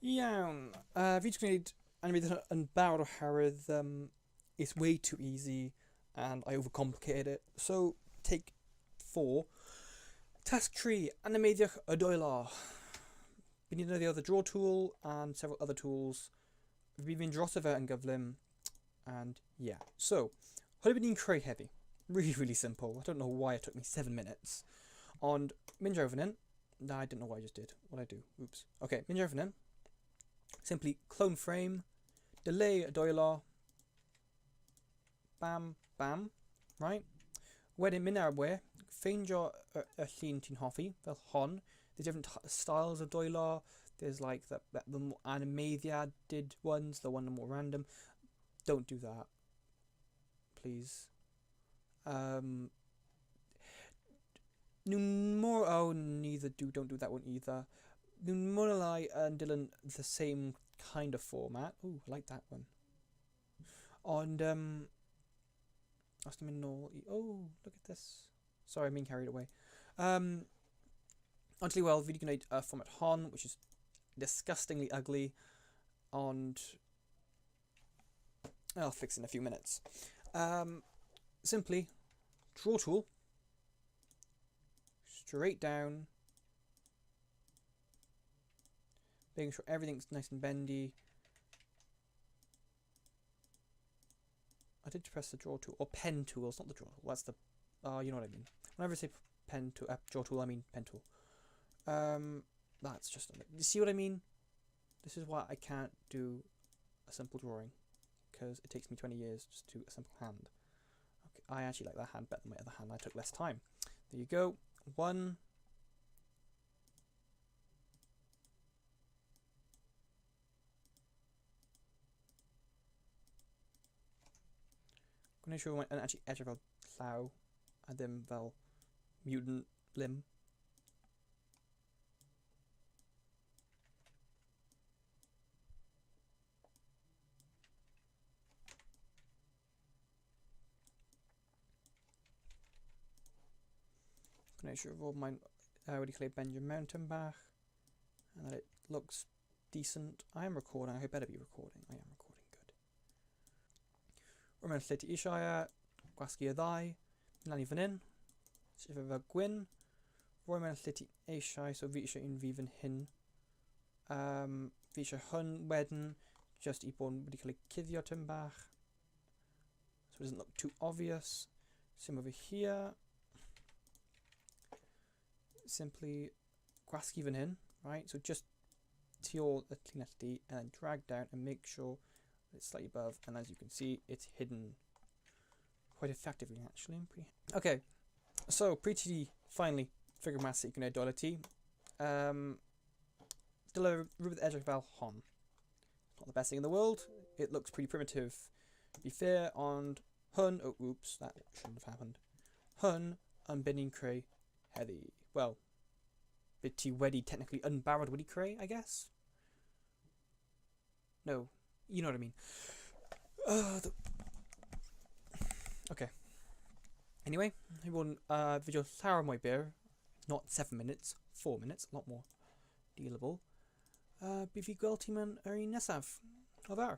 Iawn. Uh, fi wedi gwneud animeiddio yn barod oherwydd um, it's way too easy and I overcomplicated it. So, take 4. Task 3, animeiddiwch y dwylo. Fi'n defnyddio the draw tool and several other tools. Fi'n mynd droso fe yn gyflym. And yeah. So, hwn yw ni'n creu heddi. Really, really simple. I don't know why it took me 7 minutes. Ond, mynd draw fan hyn. No, I don't know what I just did. What I do? Oops. Okay, mynd draw fan hyn. Simply clone frame, delay y dwylo, bam, bam, right? Wedyn mynd ar y we, ffeindio y, y llun ti'n hoffi, fel hon. There's different styles of dwylo. There's like the, the, the more animeiddiaded ones, the one the more random. Don't do that, please. Um, nhw'n more, oh, neither do, don't do that one either. Nhw'n mwy neu lai yn dilyn the same kind of format. Ooh, I like that one. Ond, um, os ni'n mynd nôl i, oh, look at this. Sorry, I'm being carried away. Um, ond ti weld, fi wedi gwneud y format hon, which is disgustingly ugly, ond I'll fix it in a few minutes. Um, simply, draw tool, straight down, making sure everything's nice and bendy. I did press the draw tool, or pen tool, it's not the draw tool, that's the, oh, you know what I mean. Whenever I say pen tool, draw tool, I mean pen tool. That's just, you see what I mean? This is why I can't do a simple drawing, because it takes me 20 years just to do a simple hand. Okay, I actually like that hand better than my other hand. I took less time. There you go. One. Gwneud siŵr mae'n actually edrych fel llaw a ddim fel mutant limb. Gwneud siŵr fod mae'n uh, wedi cael ei bendio mewn tyn bach. And that it looks decent. I am recording. I better be recording. I am recording. Good. Rwy'n mewn lle ti eisiau e, gwasgu y ddau, mynd lan i fan hyn, sef fel gwyn, rwy'n mewn lle ti eisiau, so fi eisiau un fi fan hyn. Um, fi eisiau hwn wedyn, just i bod wedi cael ei cuddio tyn bach. So it doesn't look too obvious. Same over here. Simply gwasgu fan hyn, right? So just tu ôl y llinell du and then drag down and make sure it's slightly above, and as you can see, it's hidden quite effectively actually. I'm pretty... Okay, so pryd ti di finally figure mas sut i gwneud dwylo ti, um, dyle rhywbeth edrych fel hon. Not the best thing in the world, it looks pretty primitive. Be fair, ond hwn, oh oops, that shouldn't have happened. Hwn yn beth ni'n creu heddi. Well, beth ti wedi technically yn barod wedi creu, I guess? No, you know what I mean. Uh, the... Okay. Anyway, hi bod yn uh, fideo llawer mwy byr. Not 7 minutes, 4 minutes, a lot more dealable. Uh, bydd fi gweld ti mewn yr un nesaf. O dda.